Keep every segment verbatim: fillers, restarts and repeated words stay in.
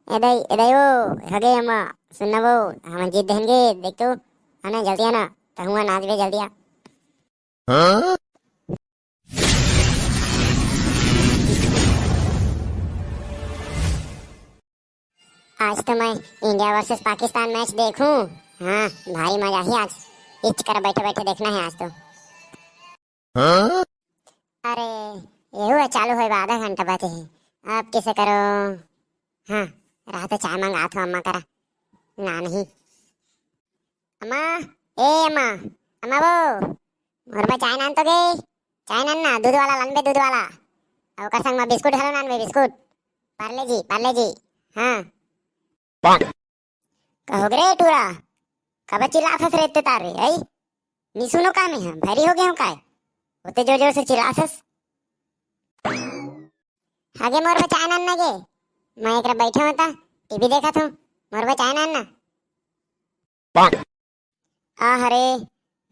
ए दई, ए दई वो, हगे अम्मा, सुनना वो, हम जीत देहन गे, देख तो, आना जल्दी आना, तहुआ नाच बे जल्दी आ। हाँ? आज तो मैं इंडिया वर्सेस पाकिस्तान मैच देखूं। हाँ, भारी मजा ही आज। इच कर बैठे बैठे देखना है आज तो। हाँ? अरे, ये हुआ चालू होए बा आधा घंटा बचे है। आप कैसे करो? हाँ, रहा तो चाय मंगा थो अम्मा करा। ना नहीं। अम्मा, ए अम्मा, अम्मा वो, मोर बर चाय नान तो गे। चाय नान ना, दूध वाला लान बे, दूध वाला। अउ ओकर संग में बिस्कुट घलो नान बे, बिस्कुट। पार्ले जी, पार्ले जी। हाँ। का हो गे रे टूरा? काबर चिल्लात हस रे एते तार रे, अई? नी सुनो का मैं, हाँ? भैरी हो गया हूँ काय? ओते जोर जोर से चिल्लात हस। आगे मोर बर चाय नान ना गे। मैं एकरा बैठे होता, टीवी देखत हूँ। मोर बर चाय नान ना। आह रे,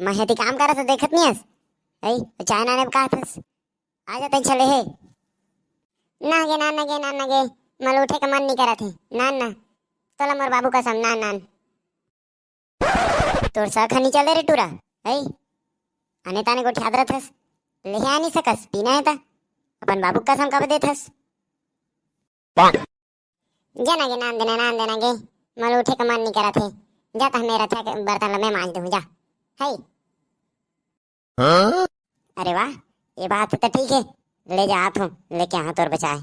मैं हती काम करत हूँ, देखत नहीं हस? अई, चाय नाने का हस? आ जाते चले हे। ना गे, ना, ना गे, ना, ना गे, मोला उठे के मन नहीं करत हे। ना, ना, तोला मोर बाबू कसम, ना, ना। तोर सक ह नी चले रे टूरा, अई? आने ताने गोठियात रथस, लेहे आ नहीं सकस, पीना है ता। अपन बाबू कसम कब देथस? जा ना गे, नान देना, नान देना गे। मोला उठे के मन नहीं करत हे। जा त मेरा था के बर्तन ल मैं मांज दूँ, जा। है। हाँ? अरे वाह, ये बात तो ठीक है। ले जा, आत हूँ, लेके आ तोर बर चाय।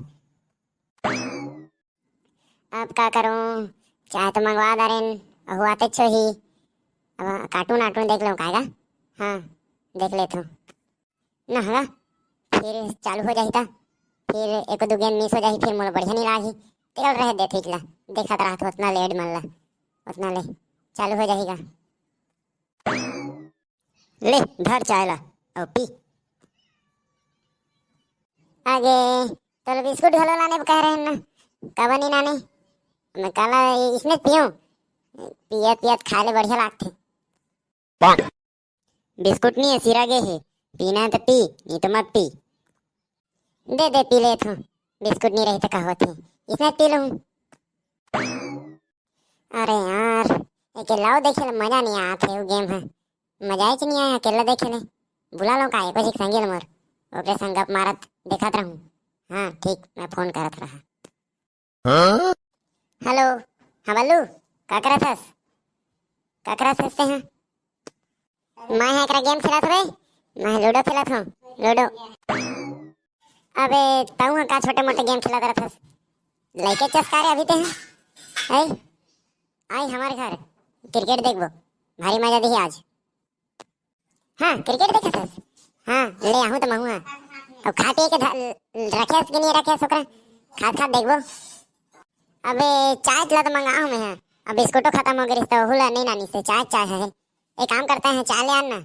अब का करूँ, चाय तो मंगवा दारेन, अहू आते छो ही। अब कार्टून आर्टून देख लूँ कायगा। हाँ, देख लेत हूँ। ना हगा, फिर चालू हो जाही ता, फिर एक दो गेंद मिस हो जाही, फिर मोला बढ़िया नहीं लागही। तेल रहे दे ठीक ला, देखत रहा तो उतना लेड मन ला, उतना ले चालू हो जाहीगा। ले धर चाय ला, अउ पी। आगे तोला बिस्कुट घलो लाने कह रहे ना, काबर नहीं लाने? मैं काला इसने पीऊँ, पियत पियत खाए ले बढ़िया लागथे। बिस्कुट नहीं है, सिरा गे है, पीना है तो पी, नहीं तो मत पी। दे दे, पी लेत हूँ, बिस्कुट नहीं रही तो का होत है, इसने पी लूँ। अरे यार, अकेला देखे ले मजा नहीं आत है वो गेम है, मजा ही नहीं आया अकेला देखे ले। बुला लो का एको झिक संगी ल मोर, ओकरे संग गप मारत देखत रहूँ। हाँ ठीक, मैं फोन करत रहा। हाँ? हेलो, हाँ बल्लू, का करत हस? का करत हस ते हाँ? मैं हा एकरा गेम खेलत हवे, मैं लूडो खेलत हूँ, लूडो। अबे तहूँ हा का छोटे मोटे गेम खेलत रहत हस? लइके चस्का रे अभी ते हाँ? आई, आई हमारे घर, क्रिकेट देखबो, भारी मजा दिही आज। हाँ, क्रिकेट देखत हस? हाँ, ले आहूँ त महूँ हा। अब खा पी के ध-, रखे हस कि नहीं रखे हस ओकरा? खात खात देखबो। अबे चाय ला तो मंगाहूँ मैं हा। अब बिस्कुटो खत्म हो गए रिस तो ओहू ला नहीं लानिस हे, चाय चाय है। एक काम करता है, चाय ले आन ना,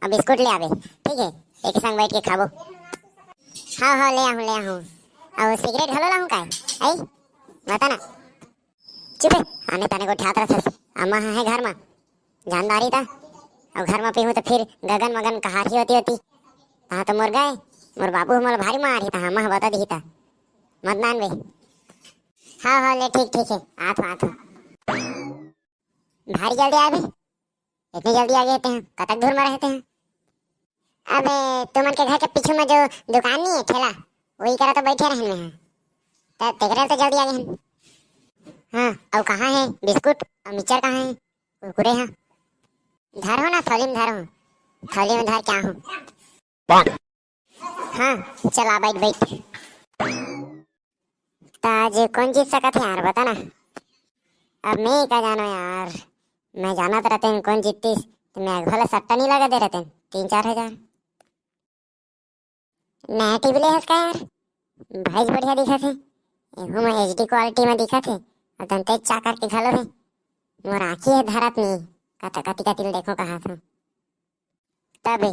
अब बिस्कुट ले आबे, ठीक है? एक संग बैठ के खाबो। हाँ हाँ, ले आहूँ, ले आहूँ। अब सिगरेट घलो लाहूँ काय? आई, बता ना। चुप हे, आने ताने गोठियात रहत हस। अम्मा हा है घर मा, जानदारी ता। अब घर मा पीहूँ त फिर गगन मगन कहार ही होती होती। तहाँ तो मोर गए, मोर बाबू मोला भारी मारही, तहाँ अम्मा हा बता दिही ता। मत नान बे। हाँ हाँ, ले ठीक ठीक है, आत हूँ आत हूँ। भारी जल्दी आबे। इतनी जल्दी आ गए ते हैं, कतक दूर में रहते हैं? अबे, तुमन के घर के पीछू में जो दुकान नहीं है, ठेला, वही करा तो बैठे रहन में है। त-, तेकरे तो जल्दी आ गए हैं। हाँ, अब कहाँ है बिस्कुट और मिक्सचर कहाँ है? कुरकुरे हाँ। धर हो ना, थैली में धर हो। थैली में धर क्या हो? हाँ, चला बैठ, बैठ। त आज कौन जीत सकत है यार, बता ना। अब मैं का जानो यार, मैं जानत रहते हैं कौन जीततीस, तो मैं अगला सट्टा नहीं लगा दे रहते हैं, तीन चार हजार। नया टीवी ले हस का यार? भाई बढ़िया दिखत है, एहू में एच डी क्वालिटी में दिखत है, और दंते चाकर के घलो है। मोर आँखी है धरत नहीं, कत-, कति कति ल देखो कहा था। तबे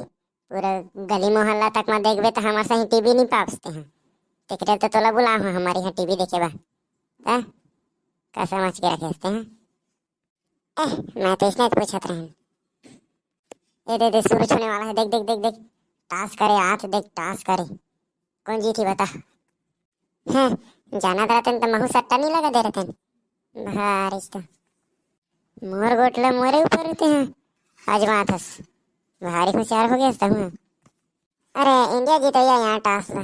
पूरा गली मोहल्ला तक में देखबे त हमर सही टीवी नहीं पावस ते हैं। तेकरे तो तोला बुला हो हमारे यहाँ टीवी देखे बा। त का समझ के रखे हस ते हैं? एह, मैं तो इसने पूछत रहन। ए दे दे, शुरू होने वाला है, देख देख देख देख। टास करे हाथ, देख टास करे। कौन जीती बता? हैं, जानत रहतन त महू सट्टा नहीं लगा दे रहतन। भारी तो मोर गोठ ला मोरे ऊपर होते हैं। आज बात हस, भारी होशियार हो गया तहूँ। अरे, इंडिया जीतैया यहाँ टॉस ला,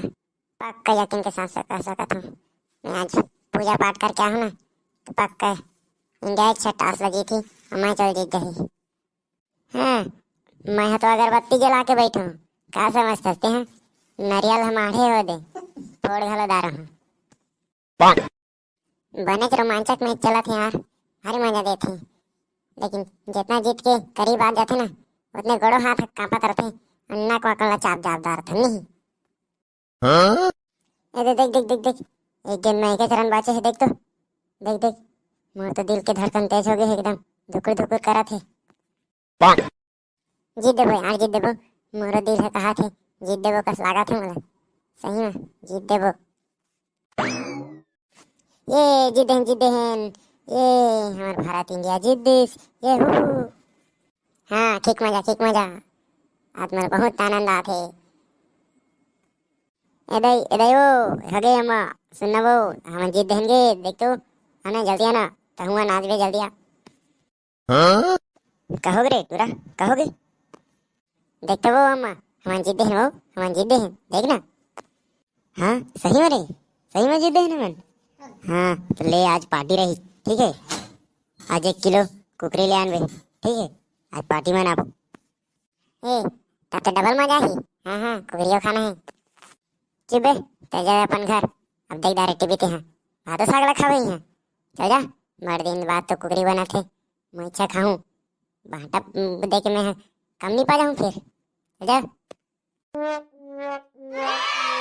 पक्का यकीन के साथ से कह सकत हूँ। मैं आज पूजा पाठ करके आहूँ ना, तो पक्का इंडिया अच्छा टॉस ला जीती और मैं चल जीत जाही। हाँ, मैं ह तो अगरबत्ती जला के बैठे हूँ, का समझ सकते हैं? नरियल हम आढ़े हो दे, फोड़ घलो दारो हूँ। बनेच रोमांचक मैच चलत हे यार, भारी मजा देथे। लेकिन जितना जीत के करीब आ जाथे ना, उतने गोड़ो हाथ कांपत रथे, अन्ना को अकल चाप जाप डारथे नहीं। हाँ? ए दे, देख, देख, देख, देख, एक गेंद में एक रन बाचे हे, देख तो, देख, देख, मोर तो दिल के धड़कन तेज हो गए हे एकदम, धुकुर धुकुर करत हे। जीत देबो यार, जीत देबो, मोरो दिल हे कहा थे, जीत देबो कस लागत हे मोला, सही में जीत देबो। ये जीत देहन, जीत देहन, ये हमार भारत इंडिया जीत दिस, ये हू हू। हाँ, ठीक मजा, ठीक मजा, आज मोला बहुत आनंद आथे। ए दई, ए दई ओ, हो गे अम्मा, सुन ना वो, हम जीत देहन गे, देख तो, आना जल्दी आना, तहुआ नाच बे जल्दी आ। हाँ? कहोगे रे टूरा, कहोगे? देख तो वो अम्मा, हम जीत देहन वो, हम जीत देहन, देख ना। हाँ, सही में रे, सही में जीत देहन हमन। हाँ, तो ले आज पार्टी रही, ठीक है? आज एक किलो कुकरी ले आनबे, ठीक है? आज पार्टी मनाबो। ए, तब तो डबल मजा ही। हाँ, हाँ, कुकरियो खाना है। चुप बे, ते जा अपन घर। अब देख डारे टीवी ते हाँ। भातो साग ला खावे ही हाँ। चल जा, बड़ दिन बाद तो कुकरी बनत हे। मैं अच्छा खाहूँ। भांटा, उम, दे के मैं ह कम नहीं पा जाऊँ फिर। चल जा।